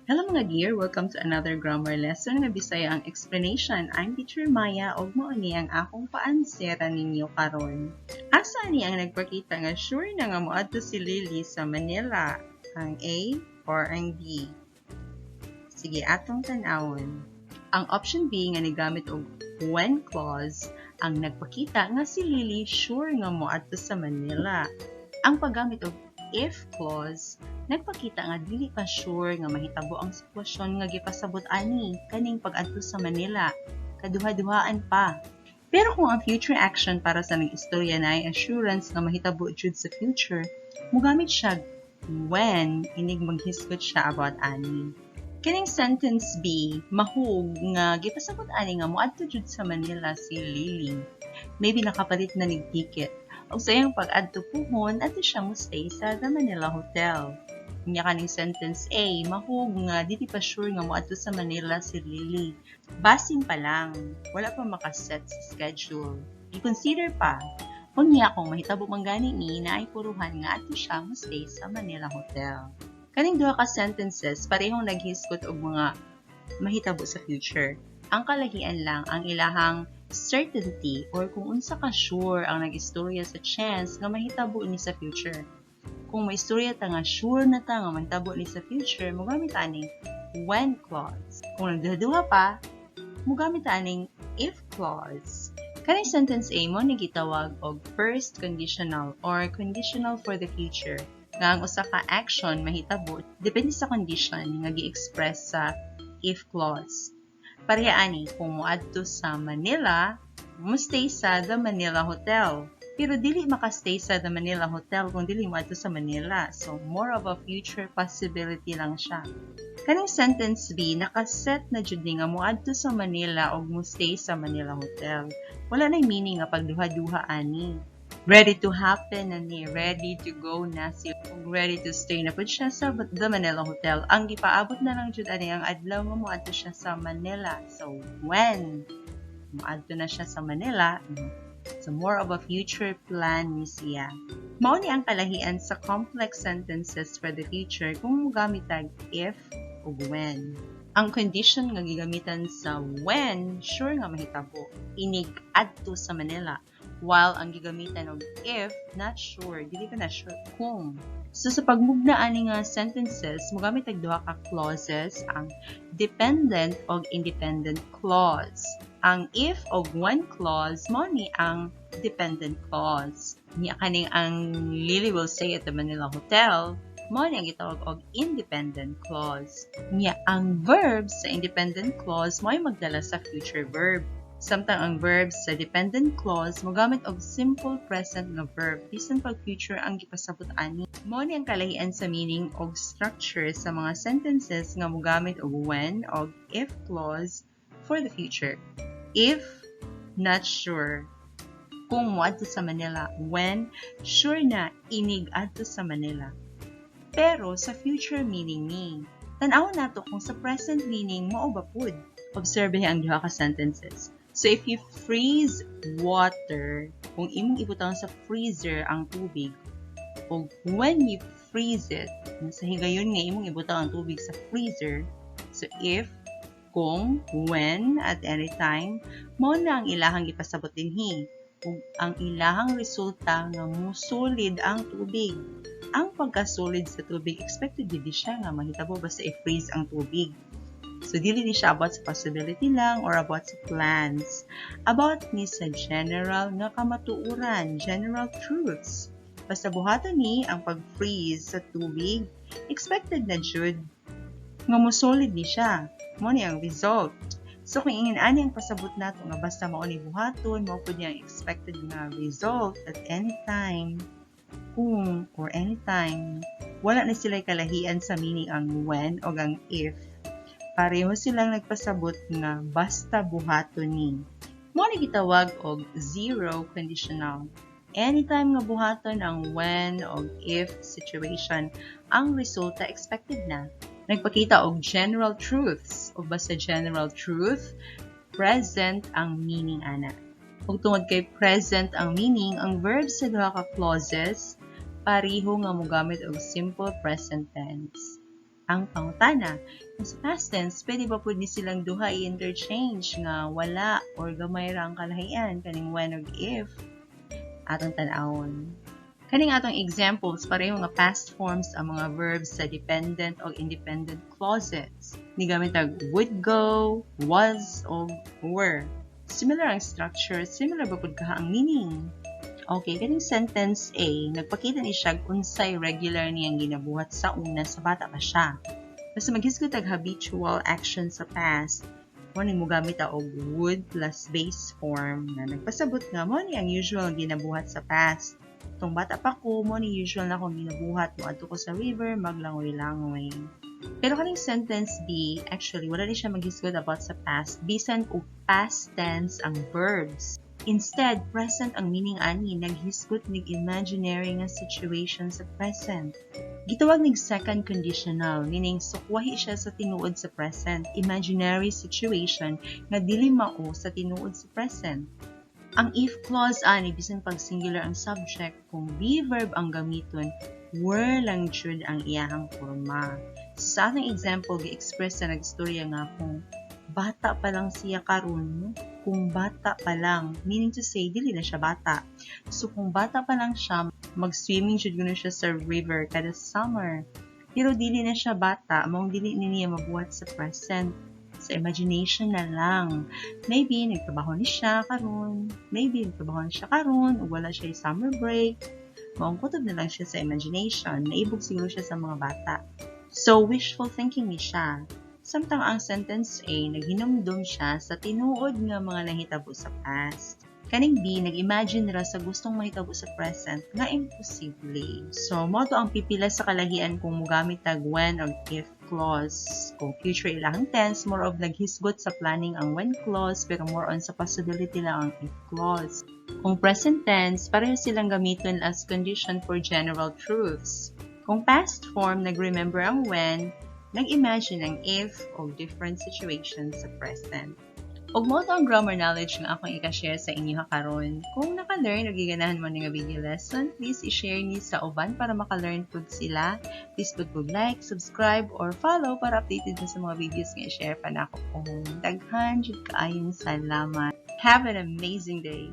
Hello, mga dear! Welcome to another grammar lesson nga Bisaya ang explanation. I'm Teacher Maya ug mao ni ang akong paansera ninyo karon. Asa ni ang nagpakita nga sure na nga moadto si Lily sa Manila? Ang A or ang B? Sige, atong tan-awon. Ang option B nga nigamit og when clause ang nagpakita nga si Lily sure nga moadto sa Manila. Ang paggamit og if clause nagpakita nga dili pa sure nga mahitabo ang sitwasyon nga gipasabot ani, kaning pag-adto sa Manila. Kaduha-duhaan pa. Pero kung ang future action para sa nag-istorya na ay assurance nga mahitabo jud sa future, mugamit siya when inig maghisgot siya about ani. Kining sentence B, mahug nga gipasabot ani nga moadto jud sa Manila si Lily. Maybe nakapalit na nig ticket. Ug sa iyang pag-adto puhon, adto siya mo stay sa The Manila Hotel. Nya kaning sentence A, mahug nga dili pa sure nga moadto sa Manila si Lily. Basin pa lang, wala pa makaset sa schedule. I-consider pa. Unya kung mahitabo man gani ni, naay puruhan nga adto siya mo stay sa Manila Hotel. Kaning duha ka sentences parehong naghisgot og mga mahitabo sa future. Ang kalahian lang ang ilahang certainty or kung unsa ka sure ang nag-istorya sa chance nga mahitabo ni sa future. Kung maistorya ta nga sure na ta nga mahitabo ni sa future, mogamit aning when clause. Kung nagduha pa, mogamit aning if clause. Kaning sentence A mao ni gitawag og first conditional or conditional for the future nga ang usa ka action mahitabo depende sa condition nga gi-express sa if clause. Pareha ani, kung moadto sa Manila, mo stay sa The Manila Hotel. Pero dili makastay sa The Manila Hotel kung dili moadto sa Manila. So, more of a future possibility lang siya. Kaning sentence B, nakaset na jud ni nga moadto sa Manila og mo stay sa Manila Hotel. Wala na meaning nga pagduha-duha ani. Ready to happen na ni, ready to go na si, ug ready to stay na pud siya sa The Manila Hotel. Ang gipaabot na lang jud ani ang adlaw nga moadto siya sa Manila. So when moadto na siya sa Manila, so more of a future plan ni siya. Mao ni ang kalahian sa complex sentences for the future kung mogamit tag if ug when. Ang condition nga gigamitan sa when, sure nga mahitabo. Inig adto sa Manila. While ang gigamitan og if, not sure, dili ka na sure kung. So sa pagmugna ani nga sentences, mogamit og duha ka clauses, ang dependent og independent clause. Ang if og when clause mao ni ang dependent clause. Nya kaning ang Lily will stay at the Manila Hotel, mao ni ang gitawag og independent clause. Nya ang verb sa independent clause mo'y magdala sa future verb. Samtang ang verbs sa dependent clause mogamit og simple present nga verb bisan pag future ang gipasabot ani. Mao ni ang kalahian sa meaning og structure sa mga sentences nga mogamit og when og if clause for the future. If, not sure kung moadto sa Manila. When, sure na inig adto sa Manila. Pero sa future meaning ni. Tan-awon nato kung sa present meaning mao ba pud. Observe ang duha ka sentences. So if you freeze water, kung imong ibutang sa freezer ang tubig, o when you freeze it, sa higayon nga imong ibutang ang tubig sa freezer, so if, kung, when, at any time, mao na ang ilahang gipasabot dinhi. Ug ang ilahang resulta nga musulid ang tubig. Ang pagkasulid sa tubig, expected gid siya nga mahitabo basta i-freeze ang tubig. So, dili ni siya about sa possibility lang or about sa plans. About ni sa general nga kamatuoran, general truths. Basta buhaton ni ang pag-freeze sa tubig, expected na jud nga musolid ni siya. Mao ni ang result. So kung ingin ani ang pasabot nato nga basta mao ni buhaton, mao pud ni ang expected nga result at any time, kung or anytime, wala na sila kalahian sa meaning ang when o ang if. Pareho silang nagpasabot nga basta buhaton ni. Mao ni gitawag og zero conditional. Anytime nga buhaton ang when o if situation, ang resulta expected na. Nagpakita og general truths o basta general truth, present ang meaning ana. Ug tungod kay present ang meaning, ang verb sa duha ka clauses pareho nga mogamit og simple present tense. Ang pangutana, kung sa past tense, pwede ba pud ni silang duha i-interchange nga wala or gamay ra ang kalahian kaning when ug if? Atong tan-awon. Kaning atong examples, pareho nga past forms ang mga verbs sa dependent o independent clauses. Nigamit ang would go, was, o were. Similar ang structure, similar ba pud kaha ang meaning? Okay, kaning sentence A, nagpakita ni siya unsay regular niyang ginabuhat sa una sa bata pa siya. Basta maghisgot og habitual action sa past, mo ni mogamit og would plus base form na nagpasabot nga mo ni ang usual ginabuhat sa past. Tong bata pa ko, mo ni usual na akong ginabuhat, moadto ko sa river, maglangoy-langoy. Pero kaning sentence B, actually, wala ni siya maghisgot about sa past, bisan og past tense ang verbs. Instead, present ang meaning ani, naghisgot nig imaginary nga situation sa present. Gitawag nig second conditional, meaning sukwahi siya sa tinuod sa present, imaginary situation nga dili mao sa tinuod sa present. Ang if clause ani, bisan pag singular ang subject, kung be verb ang gamiton, were lang jud ang iyahang forma. Sa atong example, gi-express sa nagstorya nga kung bata pa lang siya karon, kung bata pa lang, meaning to say, dili na siya bata. So kung bata pa lang siya, mag-swimming jud kuno siya sa river kada summer. Pero dili na siya bata, maong dili ni niya mabuhat sa present. Sa imagination na lang. Maybe nagtrabaho ni siya karon, maybe nagtrabaho ni siya karon, o wala siya summer break. Maong kutob na lang siya sa imagination, naibog siguro siya sa mga bata. So wishful thinking ni siya. Samtang ang sentence A, naghinumdum siya sa tinuod nga mga nahitabo sa past. Kaning B, nag-imagine ra sa gustong mahitabo sa present nga imposible. So, mo to ang pipila sa kalahian kung mogamit tag when or if clause. Kung future ilahang tense, more of naghisgot sa planning ang when clause, pero more on sa possibility lang ang if clause. Kung present tense, pareho silang gamiton as condition for general truths. Kung past form, nag-remember ang when, nag-imagine ang if o different situations sa present. Ug mao to ang grammar knowledge nga akong ika-share sa inyo karon. Kung naka-learn o giganahan mo ni nga video lesson, please i-share ni sa uban para maka-learn pud sila. Please pud pud like, subscribe, or follow para updated mo sa mga videos nga i-share pa nako. Daghan jud kaayong salamat. Have an amazing day!